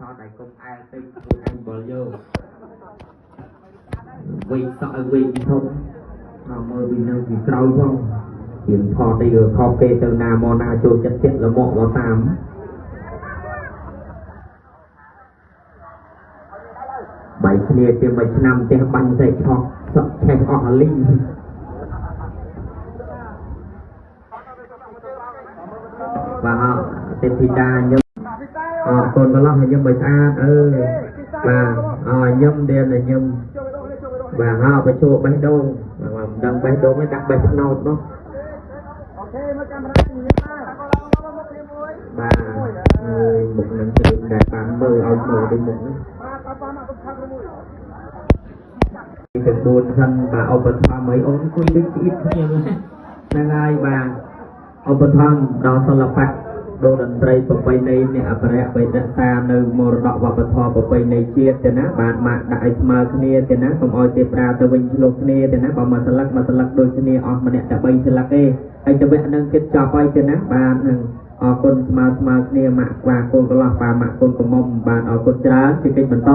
ថតឲ្យគុំអែលពេកខ្លួនអញបលយោវិញសក់ឲ្យវិញធំដល់មើលពីនៅពីក្រោយផងជាងថតអីក៏ខកគេទៅណាមកណាចូលចិត្តធាក់លមកមកតាមបែកគ្នាជាមួយឆ្នាំផ្ទះបាញ់សេចឆក់សក់ឆេះអស់លីងបាទទេពធីតាញឹមអរគុណម្លោះញឹមឲ្យស្អាតអឺបាទអញឹមទៀតញឹមបាទហៅបញ្ចូលបេះដូងបាទមិនដឹងបេះដូងឯងដាក់បេះផ្នោតនោះ អូខេមកកាមេរ៉ាញញឹមដែរ បាទអើយមុខនឹងជ្រុញដែលបានមើលឲ្យមើលទៅមុខនេះ បាទប៉ាមកទុំខាងមួយ ទាំង4សិនបាទឧបត្ថម្ភឲ្យអូនអង្គុយដូចឆ្អៀតគ្នាហ្នឹងហើយបាទឧបត្ថម្ភដល់សិល្បៈដូតន្ត្រីប្រពៃណីអ្នកអភិរក្សបេដកសានៅមរតកវប្បធម៌ប្រពៃណីជាតិទេណាបាទម៉ាក់ដាក់ឲ្យស្មើគ្នាទេណាកុំឲ្យទេប្រាទៅវិញឆ្លោះគ្នាទេណាបើមួយស្លឹកមួយស្លឹកដូចគ្នាអស់ម្នាក់តែ3ស្លឹកទេហើយទៅវគ្គនឹងគិតចប់ហើយទេណាបាទនឹងអរគុណស្មើស្មើគ្នាម៉ាក់ក្បាលកូនកន្លោះបាទម៉ាក់កូនក្រមុំបាទអរគុណច្រើនជាកិច្ចបន្ត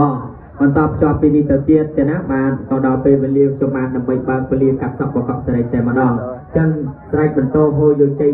បន្តភ្ជាប់ពីនេះទៅទៀតទេណាបាទក៏ដល់ពេលវេលាខ្ញុំបានដើម្បីបើកពលាកាត់សក់បកកស្រែកតែម្ដងអញ្ចឹងស្រែកបន្តហូរយកជ័យ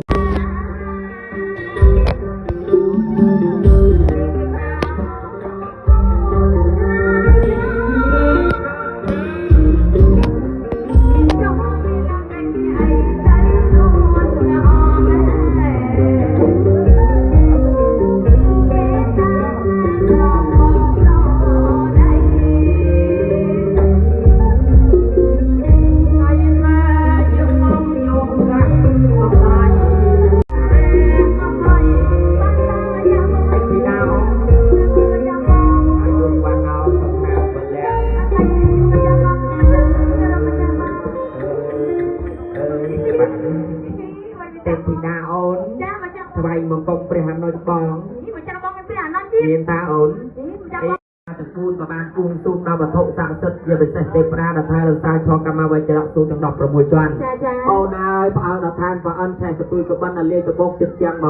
ថ្វាយមង្គមព្រះអនុជបង នេះមកចាំបងមានព្រះអនុជទៀត មានតាអូនទាំង4ក៏បានគួងទូមដល់វត្ថុស័ក្តិសិទ្ធិជាពិសេសទេប្រាដល់ថែរក្សាឆកម្មវចរៈទូទាំង16ជាន់អូនហើយផ្អើលដល់ឋានប្រអិនឆែកទួយកបិនលាយតបោកចិត្តជាង20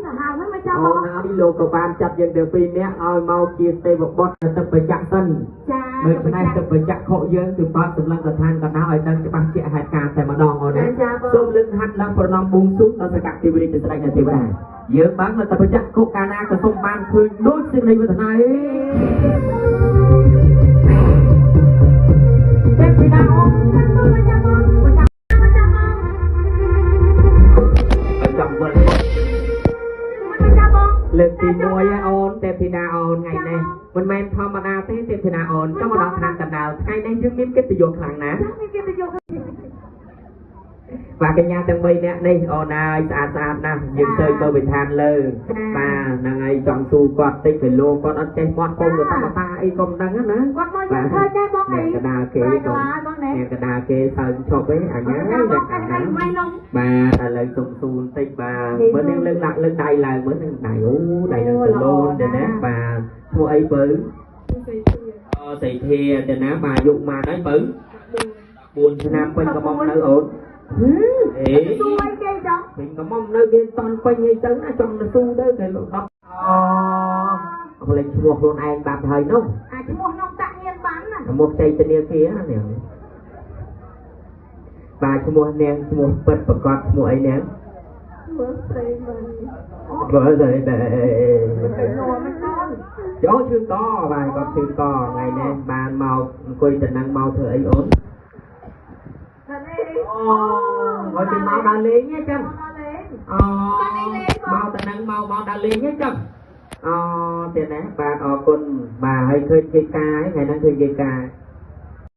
សាហាវហ្នឹងមកចាំបង អូនហើយលោកក៏បានចាត់យើងទាំងពីរនាក់ឲ្យមកជាទេវបុត្រទឹកបច្ចៈសិន ចា ដូច្នេះទឹកបច្ចៈខុយើងគឺបាត់សម្លឹងស្ថានកណ្ដាលឲ្យដឹងច្បាស់ជាហេតុការណ៍តែម្ដងអូនណាសូមលើកហាត់ឡើងប្រណម្យបួងសួងដល់សកទេវរាជស្ដេចនៃទេវតាយើងបាននៅតែបច្ចៈខុកាលណាក៏សូមបានឃើញដូចសេចក្តីវេទនា ទេពធីតាអូនមកចាំបងមកចាំមកចាំបង ចាំវិល មកចាំបង លើកទី1អូនទេពធីតាអូនថ្ងៃនេះមិនមែនធម្មតាទេទេពធីតាអូនចូលមកដល់ឋានកណ្ដាលថ្ងៃនេះយើងមានកិត្តិយសខ្លាំងណាស់ មានកិត្តិយស បាទកញ្ញាទាំង3នាក់នេះអូនហើយស្អាតស្អាតណាស់យើងទៅទៅវិធានលើបាទហ្នឹងហើយចង់ស៊ូគាត់តិចគីឡូគាត់អត់ចេះមាត់កុំទៅតាមតាអីកុំដឹងណា គាត់មកយើងឃើញដែរបងអី អ្នកកដាគេកុំអ្នកកដាគេសើឈប់ឯងអញ្ញា អ្នកកដា បាទឥឡូវសុំស៊ូបន្តិចបាទមើលនាងលើកដាក់លើកដៃឡើងមើលនឹងដៃអូដៃនឹងទៅលូនទេណាបាទឈ្មោះអីបើអូសីធាទេណាបាទអាយុម៉ានហើយបើ4ឆ្នាំពេញកំមុំនៅអូនអេ ស៊ូអីគេចង់ ពេញកំមុំនៅគេតន់ពេញអីទៅណាចង់ទៅស៊ូទៅគេលោក10អូផ្លេចឈ្មោះខ្លួនឯងបាត់ហើយនោះ អាឈ្មោះនំតាក់ញៀនបានណា ឈ្មោះចៃតនាគារនាងបាទឈ្មោះនាងឈ្មោះពិតប្រកបឈ្មោះអីនាង មើលស្រីមើល មើលស្រីដែរចូលឈឺកបាទគាត់ឈឺកថ្ងៃនេះបានមកអង្គុយតំណឹងមកធ្វើអីអូន អូមកទៅមកដើរលេងហ៎ចឹងអូមកតំណឹងមកមកដើរលេងហ៎ចឹងអូទៀតណាបាទអរគុណបាទហើយឃើញគេការថ្ងៃហ្នឹងឃើញគេការ